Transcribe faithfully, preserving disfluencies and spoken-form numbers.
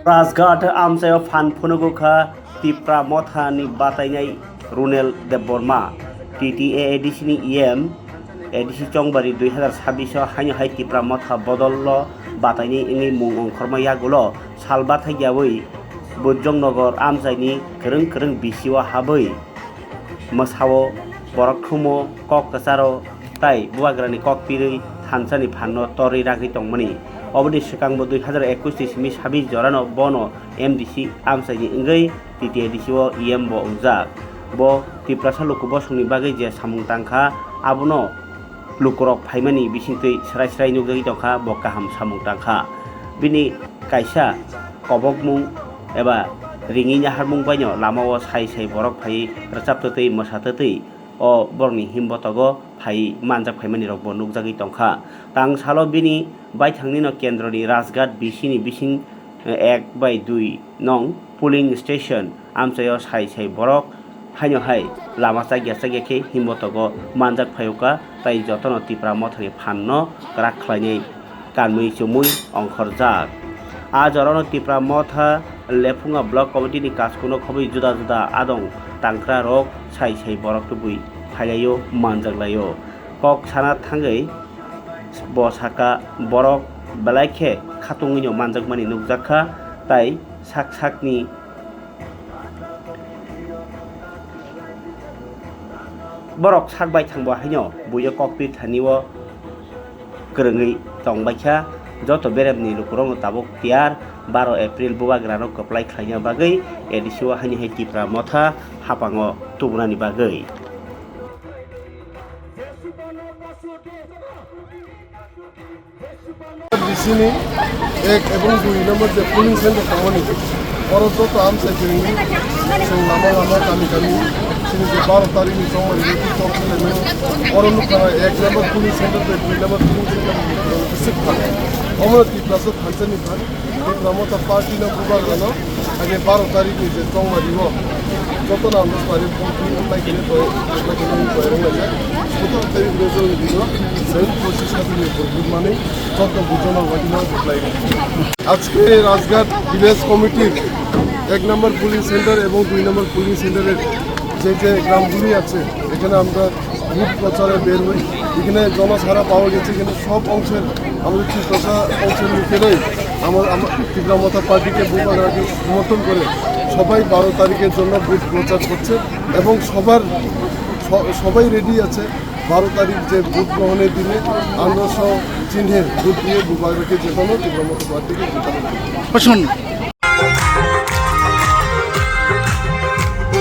Rajghat amchaio phan phunugo kha Tipra Mothani batainai Runel Debbarma, T T A A D C ni E M, A D C Chongbari dui hazar sabbish o haino hai Tipra Motha bodollo batainai wngwi mung ongkhorma yagulo sal bathai yaui Bujjong Nogor amchaini kwrwng kwrwng bisio habwi mwsao, borok thumo, kok kwcharo tai bubagrani kok pirwi thansani phanno torwi ragwi tongmani. Oboni swkangbo dui hazar ekush ni simi sabbish jorano bono M D C amchaini wngwi T T A D C o E M bo wngjak. Bo Tiprasa luku bosongni bagwi je samung tangkha, abono lukurok phaimani bisingtwi srai srai nukjagwi tongkha, bo kaham samung tangkha. Bini kaisa kobokmung eba ringwi naharmung baino lamao sai sai borok phaiwi rwchaptwtwi mwsatwtwi o borokni himbotogo phaiwi manjak phaimanirokbo nukjagwi tongkha. Tang salo bini baithangnino kendroni Rajghat B C ni bising ek bai dui nong polling station amchaio sai sai borok haino hai lama chakya chakya khe himbotogo manjak phaio kha, tai jotono Tipra Mothani phanno kwrak khlainai kanmui chumui ongkhorjak. A jorano Tipra Motha Lephunga Block Committee ni kaskuno khobwi juda juda adong tangkrarok sai sai borok tubui phailaio manjaklaio. Kok sana thangwi bo saka borok belai khe khatungwino manjakmani nukjakha, tai sak sakni borok sak baithangbo haino buino kokpir thani o kwrwngwi tongbaikha. Joto beremni lukurokno tabuk tiyar baro April bubagrano kwplai khlaina bagwi A D C o haino hai Tipra Motha haphango tubunani bagwi. D C ni ek ebong dui number je polling center tongmani, oro joto amchai kwrwngwi chwng lama lama kami kami chini je baro tarikh ni chongmani rwtwi kok khlaimani, oro nukha ek number polling center bai dui number polling center ni bwswk phan, omo Tiprasa thansa ni phan. Tipra Motha party no bubagrano, haikhe baro tarikh ni je chongmani o jotono ang bwsmari vote wi apply khainai, apply khainai wng tong laijak. Sotoro tarikh result wngwi chwng pochis tarikh ni vote wngmani joto bujono wngwi no apply. আজকে রাজঘাট ভিলেজ কমিটির এক নম্বর pulling centre এবং দুই নম্বর পুলিং সেন্টারের যে যে গ্রামগুলি আছে, এখানে আমরা ভোট প্রচারে বের হই। এখানে জনসাড়া পাওয়া গেছে, এখানে সব অংশের, আমাদের ত্রিপ্রাসা অংশের লোকেরাই আমার, আমার ত্রিপুরা মথা পার্টিকে বুবাগ্রাকে সমর্থন করে সবাই বারো তারিখের জন্য ভোট প্রচার করছে এবং সবার স-, সবাই রেডি আছে বারো তারিখ যে ভোট গ্রহণের দিনে আন্দাজ চিহ্নে ভোট দিয়ে বুবাগ্রাকে জেতানো, ত্রিপুরা মথা পার্টিকে জেতানো।